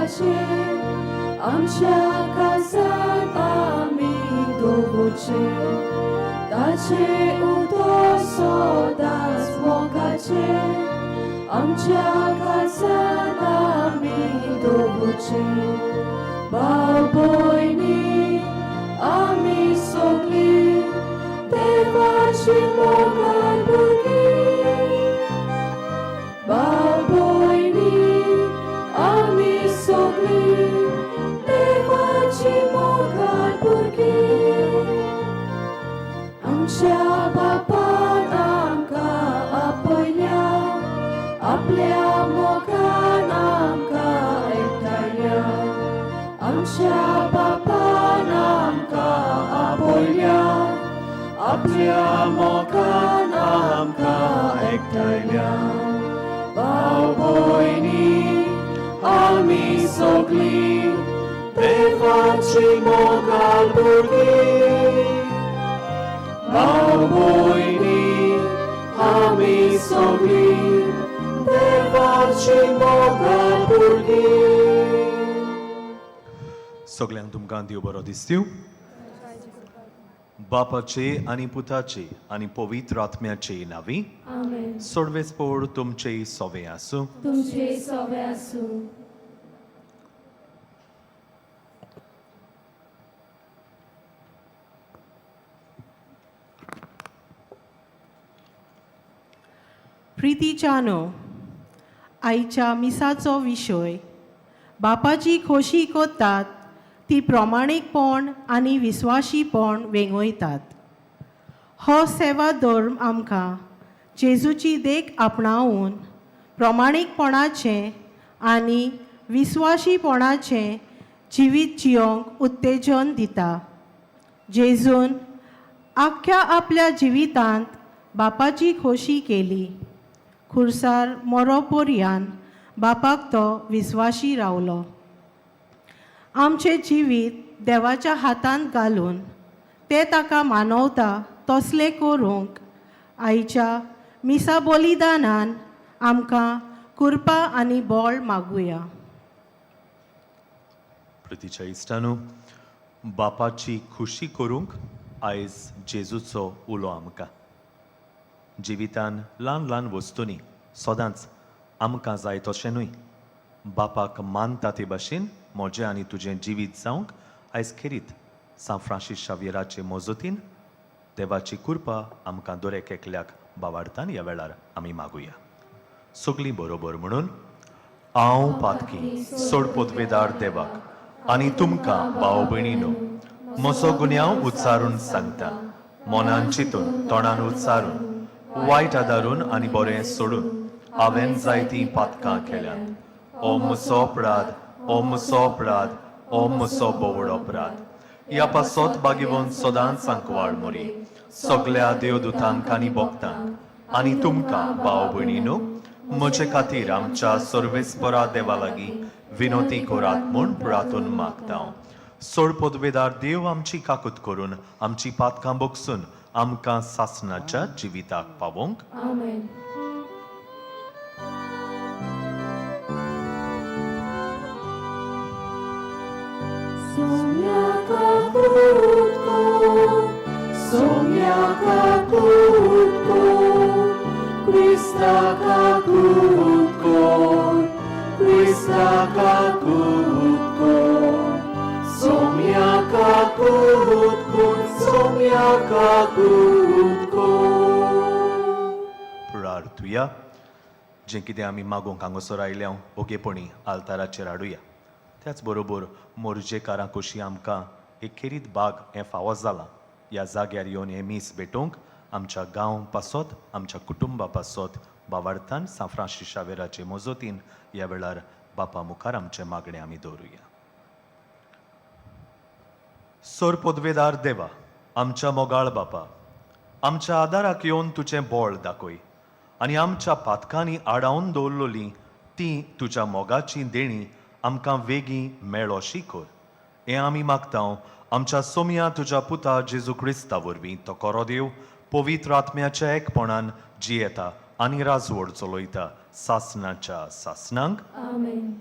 मोगाचें आमच्या काळजांत आमी दवरचें ताचें उतर सदांच मोगाचें आमच्या काळजांत आमी दवरचें भाव भयणी आमी सगळीं देवाची मोगाळ भुरगीं भाव भयणी आमी सगळीं देवाची मोगाळ भुरगीं आमच्या बापान आमकां आपयल्या आपल्या मोगान आमकां एकठांयल्या आमच्या बापान आमकां आपयल्या आपल्या मोगान आमकां एकठांयल्या भाव भयणी आमी सगळीं देवाची मोगाळ भुरगीं भाव भयणी आमी सगळीं देवाची मोगाळ भुरगीं. सगल्यांक तुमकां देव बरो दिसतीव. बापाचे आनी पुताचे आनी पवित्र आत्म्याचे नांवी. आमेन. सोडवेसपोड तुमचे सोवे आसूं. तुमचे सवे आसूं. प्रितीच्यानो, आयच्या मिसाचो विशय बापाची खोशी कोत्तात ती प्रमाणीकपण आनी विस्वाशीपण वेंगयतात. हो सेवा धर्म आमकां जेजूची देख आपणावन प्रमाणीकपणाचें आनी विस्वाशीपणाचें जिवीत जियोंक उत्तेजन दिता. जेजून आख्ख्या आपल्या जिवितांत बापाची खोशी केली. खुर्सार मोरोपोरयान बापाक तो विस्वाशी रावलो. आमचें जिवीत देवाच्या हातांत घालून तें ताका मानवता तसलें करूंक आयच्या मिसा बलिदानान आमकां कृपा आनी बळ मागुया. प्रितीच्या इश्टानू, बापाची खुशी करूंक आयज जेजूचो उलो आमकां. जिवितान ल्हान ल्हान वस्तूंनी सदांच आमकां जाय तशें न्हय, बापाक मानता ते भाशेन म्हजें आनी तुजें जिवीत जावंक आयज खेरीत सांत फ्रांसीस शावियराचे मजतीन देवाची कृपा आमकां दरेक एकल्याक बावार्थान ह्या वेळार आमी मागुया. सगलीं बरोबर म्हणून, हांव पातकी सोड पदवेदार देवाक आनी तुमकां भाव भयणीनो म्हजो गुन्यांव उच्चारून सांगता. मनान चिंतून, तोंडान उच्चारून, वायट आदारून आनी बरें सोडून हांवें जायतीं पातकां केल्यांत. ओ म्हजो अपराध, ओ म्हजो अपराध, ओ म्हजो बोवड अपराध. ह्या पासत बागेवन सदांच सांकवाळ मोरी, सगल्या देवदूतांक आनी भक्तांक आनी तुमकां भाव भयणीनो म्हजे खातीर आमच्या सर्वेस्परा देवा लागीं विनोती करात म्हूण प्रार्थून मागता. सोड पदवेदार देव आमची काकूत करून आमची पातकां बगसून आमकां सासणाच्या जिविताक पावोवंक. आमेन. Somia kakutko, somia kakutko, Krista kakutko, Krista kakutko, somia kakutko, somia kakutko. प्रार्थुया. जें कितें आमी मागूंक हांगासर आयल्या ओगेपणी आल्ताराचेर हाडुया. त्याच बरोबर मोरजेकारां कशी आमकां एक खेरीत बाग हें फावो जालां ह्या जाग्यार येवन हें मीस भेटोवंक आमच्या गांव पासत आमच्या कुटुंबा पासत बावार्थान सांत फ्रांसीस शावेराचे मजतीन ह्या वेळार बापा मुखार आमचें मागणें आमी दवरुया. सोर पदवेदार देवा, आमच्या मोगाळ बापा, आमच्या आदाराक येवन तुजें बळ दाखय आनी आमच्या पातकांनी आडावन दवरलोली ती तुज्या मोगाची देणी आमकां वेगीं मेळोशी कर. हें आमी मागता आमच्या सोमया तुज्या पुता जेजू क्रिस्ता वरवीं, तो कोरो देव पवित्र आत्म्याच्या एकपणान जियेता आनी राजवड चलयता सासणाच्या सासणांक. आमेन.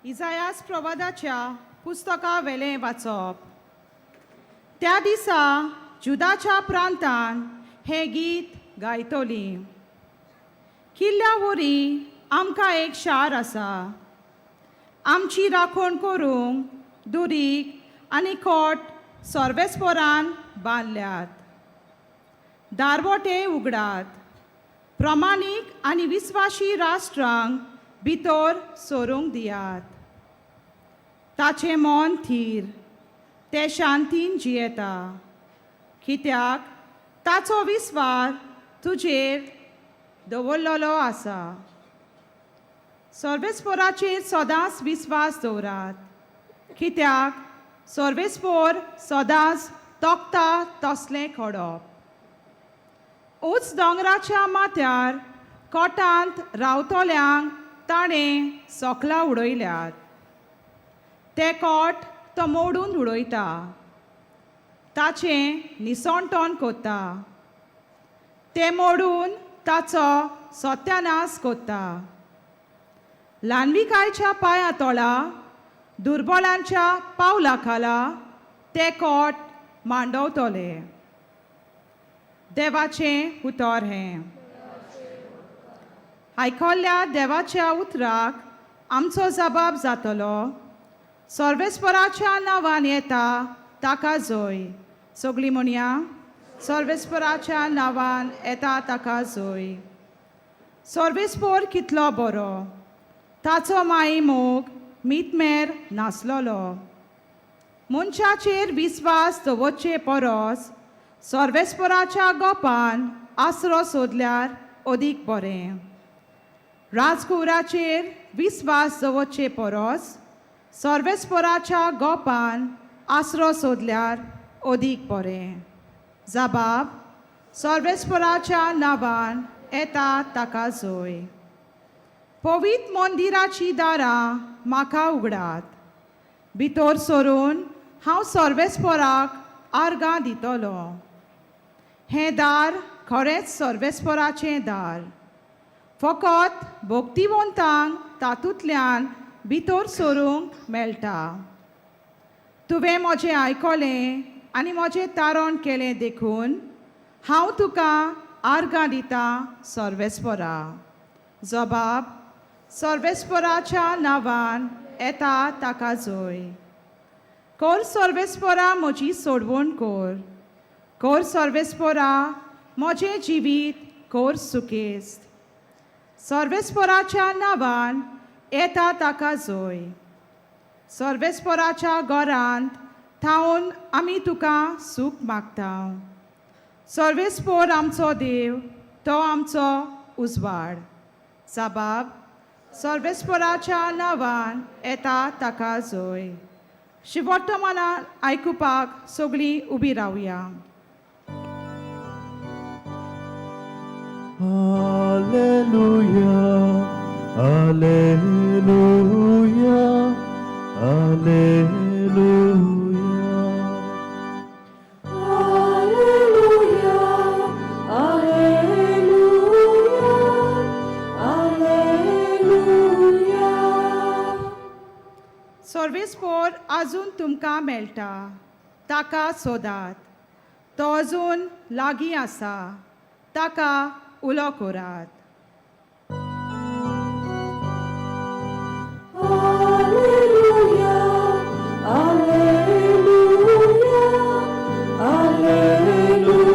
इजायास प्रवादाच्या पुस्तका वेलें वाचप. त्या दिसा जुदाच्या प्रांतान हें गीत गायतली. किल्ल्या वरी आमकां एक शार आसा. आमची राखण करूंक दुरीग आनी कोट सर्वेस्पोरान बांदल्यात. दारवटे उगडात, प्रमाणीक आनी विस्वाशी राष्ट्रांक भितर सरूंक दियात. ताचें मन थीर, तें शांतीन जियेता, कित्याक ताचो विस्वास तुजेर दवरलेलो आसा. सर्वेस्पोराचेर सदांच विस्वास दवरात, कित्याक सर्वेस्पोर सदांच तोखता तसलें खडप. ऊंच दोंगराच्या माथ्यार कोटांत रावतल्यांक ताणें सोकलां उडयल्यात. तें कोट तो मोडून उडयता, ताचें निसणटण कोत्ता, तें मोडून ताचो सत्यानाश कोत्ता. ल्हानविकायच्या पांया तोळा, दुर्बळांच्या पावला खाला तें कोट मांडवतले. देवाचें उतर हें. आयकल्ल्या देवाच्या उतराक आमचो जबाब जातलो. सर्वेस्पराच्या नांवान येता ताका जोय. सगळीं म्हणया, सर्वेस्पराच्या नांवान येता ताका जोय. सर्वेस्पोर कितलो बरो, ताचो माई मोग मितमेर नासलोलो. मनशाचेर विस्वास दवरचे परस सर्वेस्पराच्या गोपान आसरो सोदल्यार अदीक बरें. राजकुवराचेर विस्वास दवरचे परस सर्वेस्पराच्या गोपान आसरो सोदल्यार अदीक बरें. जबाब सर्वेस्पराच्या नांवान येता ताका जोय. पवित्र मंदिराची दारां म्हाका उगडात, भितर सरून हांव सर्वेस्पराक आर्गां दितलो. हें दार खरेंच सर्वेस्पराचें दार, फकत भक्तिवंतांक तातूंतल्यान भितर सरूंक मेळटा. तुवें म्हजें आयकलें आनी म्हजें तारण केलें देखून हांव तुका आर्गां दितां सर्वेस्परा. जबाब सर्वेस्पराच्या नांवान येता ताका जोय. कोर सर्वेस्परा म्हजी सोडवण कोर, कोर सर्वेस्परा म्हजें जिवीत कोर सुकेस्त. सर्वेस्पराच्या नांवान येता ताका जोय. सर्वेस्पराच्या घरांत थावन आमी तुका सूख मागता. सर्वेस्पोर आमचो देव, तो आमचो उजवाड. जबाब सर्वेस्पराच्या नांवान येता ताका जोय. शिवोत्तमानान आयकुपाक सगळीं उबी रावया. Alleluia, Alleluia, Alleluia. Alleluia, Alleluia, Alleluia. सर्वेस्पोर आजून तुमकां मेळटा, ताका सोदात. तो अजून लागीं आसा, ताका उलो करात. Alleluia, Alleluia, Alleluia.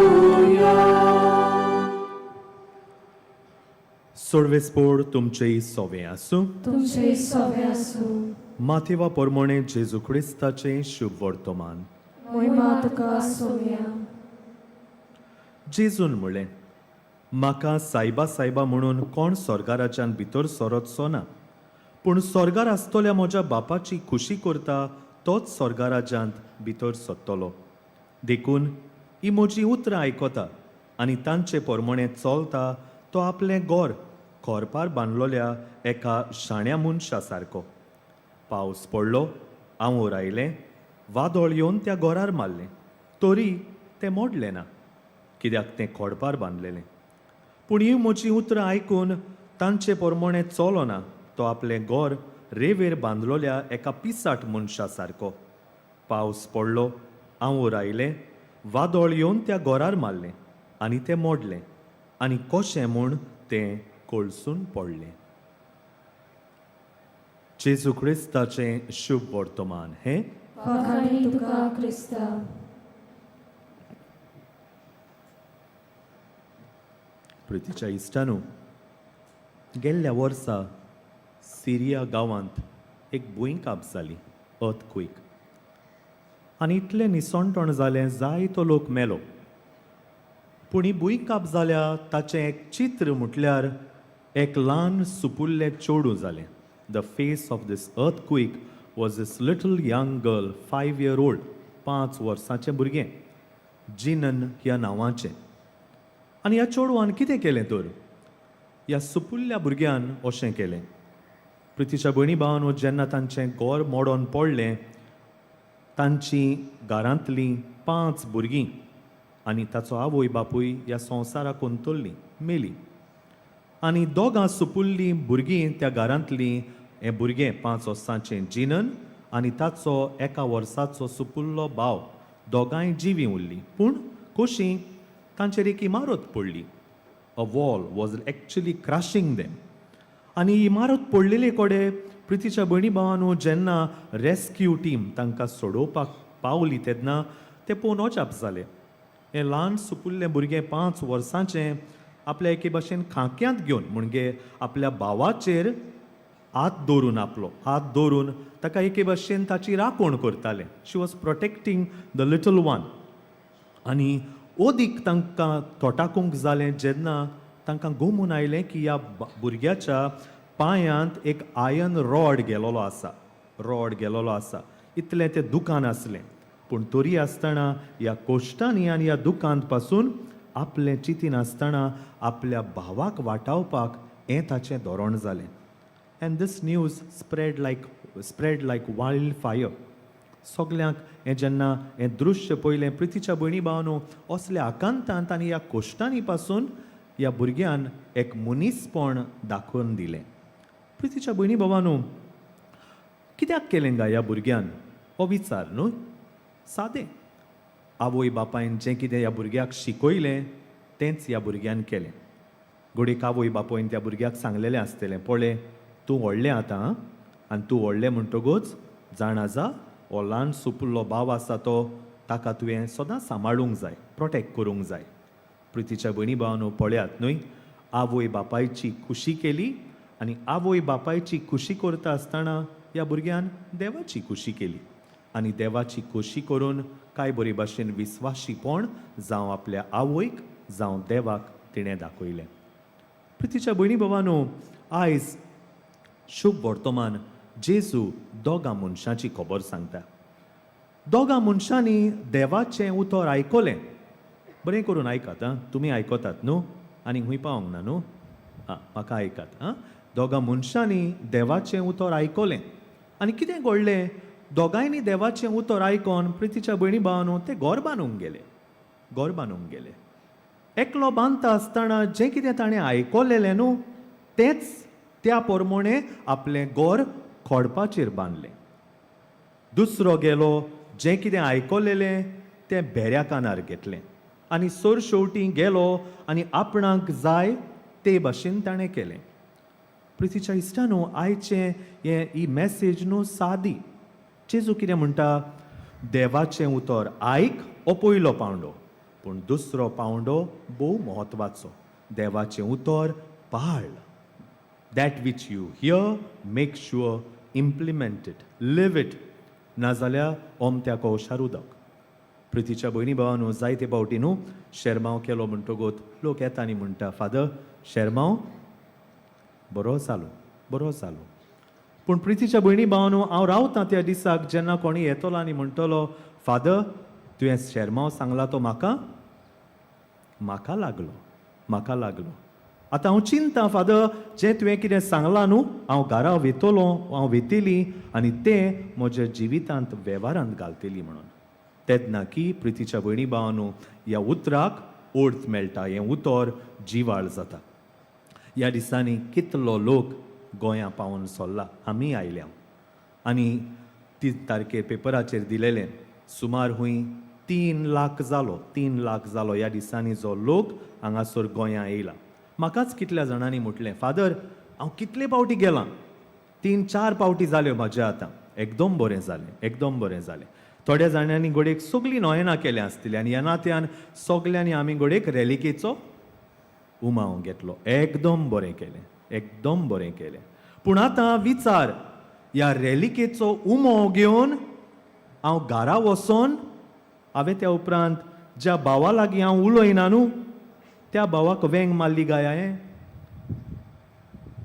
सोडवेस्पोड तुमचेय सोवे आसूं. तुमचे सवे आसूं. माथेवा पोरमोणे जेजू क्रिस्ताचें शुभ वर्तमान. मोहिमा तुका सोव्या. जेजून म्हणलें, म्हाका सायबा सायबा म्हणून कोण सोर्गाराच्यान भितर सरतसो ना, पूण सोर्गार आसतल्या म्हज्या बापाची खुशी करता तोच सोर्गाराज्यांत भितर सरतलो. देखून ही म्हजीं उतरां आयकता आनी तांचे पोरमोणे चलता तो आपलें गोर खोरपार बांदलोल्या एका शाण्या मनशा सारको. पावस पडलो, आंवोर आयलें, वादळ येवन त्या गोरार मारलें, तरी तें मोडलें ना, कित्याक तें खोडपार बांदलेलें. पूण ही म्हजीं उतरां आयकून तांचे पोरमोणे चलो ना तो आपलें गोर रेवेर बांदलोल्या एका पिसाट मनशा सारको. पावस पडलो, आंवूर आयलें, वादळ येवन त्या घरार मारलें आनी तें मोडलें आनी कशें म्हूण तें कोळसून पडलें. जेजू क्रिस्ताचें शुभ वर्तमान हें. वाखाणी तुका क्रिस्ता. प्रितीच्या इश्टानू, गेल्ल्या वर्सा सिरिया गांवांत एक भुंयकांप जाली, अर्थक्वेक, आनी इतलें निसणटण जालें, जायतो लोक मेलो. पूण ही भुंयकांप जाल्या ताचें एक चित्र म्हटल्यार एक ल्हान सुपुल्लें चेडूं जालें. The face of this earthquake was this little young girl, 5 year old, 5 वर्सांचें भुरगें, जिनन ह्या नांवाचें. आनी ह्या चेडवान कितें केलें तर? ह्या सुपुल्ल्या भुरग्यान अशें केलें, प्रितीच्या भयणी भावान, जेन्ना तांचें घर मोडोन पडलें, तांची घरांतलीं पांच भुरगीं आनी ताचो आवय बापूय ह्या संवसाराक अंतरलीं, मेलीं. आनी दोगां सुपुल्लीं भुरगीं त्या घरांतलीं, हें भुरगें 5 वर्सांचें जिनन आनी ताचो एका वर्साचो सुपुल्लो भाव, दोगांय जिवीं उरलीं. पूण कशीं? तांचेर एक इमारत पडली. A wall was actually crushing them. आनी इमारत पडलेले कडेन, प्रितीच्या भयणी भावानू, जेन्ना रेस्क्यू टीम तांकां सोडोवपाक पावली तेन्ना ते पळोवन अजाप जाले. हें ल्हान सुपुल्लें भुरगें 5 वर्सांचें आपल्या एके भाशेन खांक्यांत घेवन, म्हणजे आपल्या भावाचेर हात दवरून, आपलो हात दवरून ताका एके भाशेन ताची राखण करतालें. She was protecting the little one. आनी ओदीक तांकां तोटाकूंक जालें जेन्ना तांकां गोमून आयलें की ह्या भुरग्याच्या पांयांत एक आयर्न रॉड गेलोलो आसा, रॉड गेलोलो आसा. इतलें तें दुकान आसलें, पूण तरी आसतना ह्या कोश्टांनी आनी ह्या दुकान पासून आपलें चिंतीन आसतना आपल्या भावाक वाटावपाक हें ताचें धोरण जालें. And this news spread like wild fire. सगल्यांक हें जेन्ना हें दृश्य पळयलें, प्रितीच्या भयणी भावानू, असल्या आकांतांत आनी ह्या कोश्टांनी पासून ह्या भुरग्यान एक मनीसपण दाखोवन दिलें. प्रितीच्या भयणी भावानू, कित्याक केलें गा ह्या भुरग्यान हो विचार न्हय? सादें, आवय बापायन जें कितें ह्या भुरग्याक शिकयलें तेंच ह्या भुरग्यान केलें. घडयेक आवय बापायन त्या भुरग्याक सांगलेलें आसतलें, पळय, तूं व्हडलें आतां आं, आनी तूं व्हडलें म्हणटकूच जाणा जा, हो ल्हान सुपुल्लो भाव आसा तो, ताका तुवें सदांच सांबाळूंक जाय, प्रोटेक्ट करूंक जाय. प्रितीच्या भयणी भावानू, पळयात न्हय, आवय बापायची खुशी केली आनी आवय बापायची खुशी करता आसतना ह्या भुरग्यान देवाची खुशी केली आनी देवाची खोशी करून काय बरे भाशेन विस्वाशीपण जावं आपल्या आवयक जावं देवाक तिणें दाखयलें. प्रितीच्या भयणी भावानू, आयज शुभ वर्तमान जेजू दोगां मनशांची खबर सांगता. दोगां मनशांनी देवाचें उतर आयकलें. बरें करून आयकात आं. तुमी आयकतात न्हू? आनी खंय पावोंक ना न्हू? आं, म्हाका आयकात आं. दोगां मनशांनी देवाचें उतर आयकलें आनी कितें घडलें? दोगांयनी देवाचें उतर आयकोन, प्रितीच्या भयणी भावानू, ते घर बांदूंक गेले, घर बांदूंक गेले. एकलो बांदता आसतना जें कितें ताणें आयकलेलें न्हू, तेंच त्या प्रमाणे आपलें घर खोडपाचेर बांदलें. दुसरो गेलो, जें कितें आयकलेलें तें भेऱ्या कानार घेतलें आनी सर शेवटी गेलो आनी आपणाक जाय ते भाशेन ताणें केलें. प्रितीच्या इश्टानू, आयचें हें ही मॅसेज न्हू सादी. जेजू कितें म्हणटा? देवाचें उतर आयक हो पयलो पावंडो, पूण दुसरो पावंडो भोव म्हत्वाचो, देवाचें उतर पाळ. That which you hear, make sure implement it, live it. नाजाल्यार ओमत्या कोळशार उदक. प्रितीच्या भयणी भावानू, जायते फावटी न्हू शेरमांव केलो म्हणटकूच लोक येता आनी म्हणटा, "फादर, शेरमांव बरो जालो, बरो जालो." पूण प्रितीच्या भयणी भावानू, हांव रावतां त्या दिसाक जेन्ना कोणी येतलो आनी म्हणटलो, "फादर, तुवें शेरमांव सांगला तो म्हाका म्हाका लागलो, म्हाका लागलो. आतां हांव चिंता फादर, जें तुवें कितें सांगलां न्हू, हांव घरा वेतलो, हांव वेतली आनी तें म्हज्या जिवितांत वेव्हारांत घालतली" म्हणून. तेन्ना की प्रितीच्या भयणी भावानू, ह्या उतराक अर्थ मेळटा, हें उतर जिवाळ जाता. ह्या दिसांनी कितलो लोक गोंया पावोन सोल्ला. आमी आयल्या आनी 3 तारखेर पेपराचेर दिलेलें, सुमार हुंय 3 लाख जालो, 3 लाख जालो ह्या दिसांनी जो लोक हांगासर गोंया येयला. म्हाकाच कितल्या जाणांनी म्हटलें, फादर, हांव कितले पावटी गेलां, 3-4 पावटी जाल्यो म्हाज्यो आतां, एकदम बरें जालें, एकदम बरें जालें. थोड्या जाणांनी घडयेक सगळीं नोयेनां केल्या आसतलीं आनी ह्या नात्यान सगल्यांनी आमी घडयेक रेलिकेचो उमाव घेतलो. एकदम बरें केलें, एकदम बरें केलें. पूण आतां विचार, ह्या रेलिकेचो उमो घेवन हांव घरा वचोन हांवें त्या उपरांत ज्या भावा लागीं हांव उलयना न्हू, त्या भावाक वेंग मारली काय हांवें?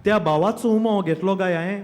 त्या भावाचो उमो घेतलो काय हांवें?